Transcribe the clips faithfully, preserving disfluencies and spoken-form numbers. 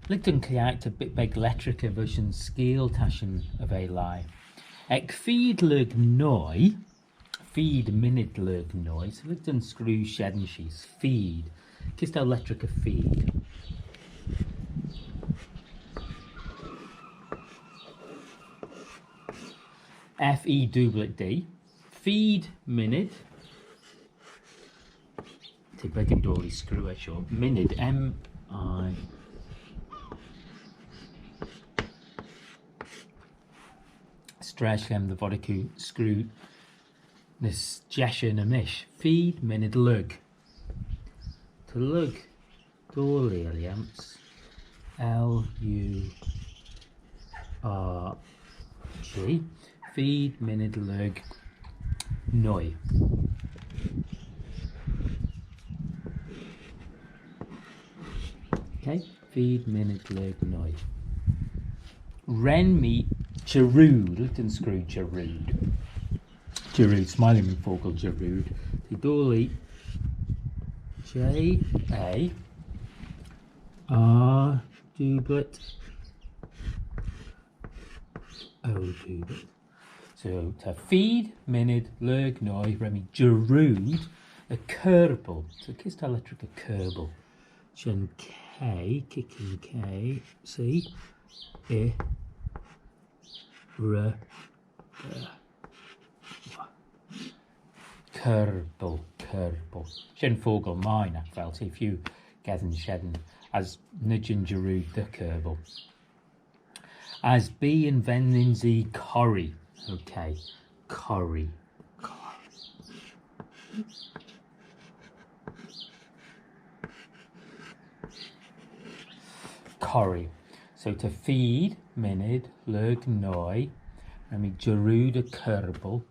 Lhig dooin cliaghtey bit beg lettraghey voish yn skeeal ta shin er ve lhaih. Ec feed lurg nuy, feed minnid lurg nuy, so lhig dooin screeu shen sheese, feed. Kys t'ou lettraghey feed? F E double D. Feed minnid. T'eh beggan doillee screeu er shoh. Minnid, M I. Stresh lhiam dy vod oo screeu ny s'jeshey na mish. Feed minnid lurg. Ta lurg doillee er lhiams. L U R G. Feed minnid lurg nuy. Okay, feed minnid lurg nuy. Ren mee jarrood, lhig dooin screeu jarrood. Jarrood, smie lhiam yn fockle jarrood. T'eh doillee J A R double O double. So, ta feed minnid lurg nuy, ren mee jarrood y kirbyl. So, kys t'ou lettraghey kirbyl? Shen K, kicking K, see? I, R, Kirbyl, kirbyl. Shen fockle mie, nagh vel, t'eh feeu geddyn shen, as ny jean jarrood dy kirbyl. As bee yn ven-ynsee corree. Okay, corree. Corree. Corree. So ta feed minnid lurg nuy, ren mee jarrood y kirbyl,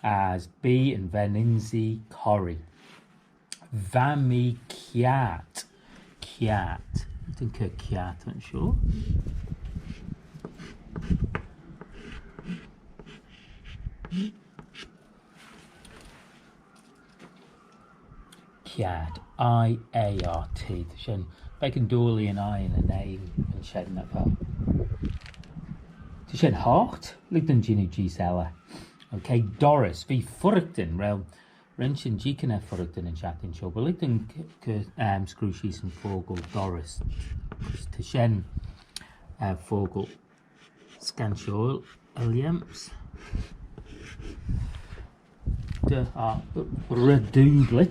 as bee yn ven-ynsee corree. Va mee kiart. Kiart. Lhig dooin cur kiart ayns shoh. Kiart, I A R T. Ta shen beggan doillee yn I and yn A ayns shen, nagh vel? Ta shen hoght, lhig dooin jannoo jees elley. Okay, dorrys, v'eh fuirraghtyn, well, ren shin jeeaghyn er fuirraghtyn yn çhiaghtin shoh, but lhig dooin c-, c-, um, screeu sheese yn fockle dorrys. Ta shen, uh, fockle scanshoil er lhiams. D O R R double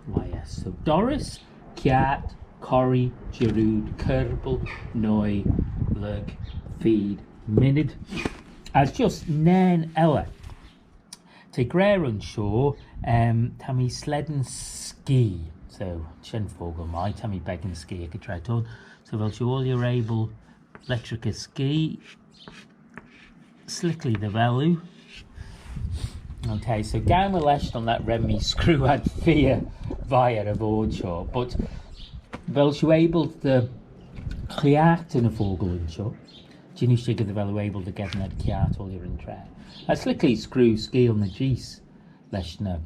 Y S. So dorrys, kiart, corree, jarrood, kirbyl, nuy, lurg, feed, minnid. As just nane elley. T'eh gra ayns shoh, um, ta mee slane skee. So, shen fockle mie, ta mee beggan skee ec y traa t'ayn. So, vel shiu ooilley able lettraghey skee? S'liklee dy vel oo. Okay, so gam lesh, ren mee screeu ad feer vie er y voayrd shoh, but vel shiu able dy cliaghtey ny focklyn shoh? Jannoo shickyr dy vel oo able dy gheddyn ad kiart ooilley yn traa. As s'liklee screeu skeeal ny jees lesh ny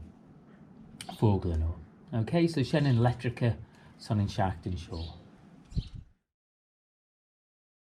focklyn shoh. Okay, so shen yn lettraghey son yn çhiaghtin shoh.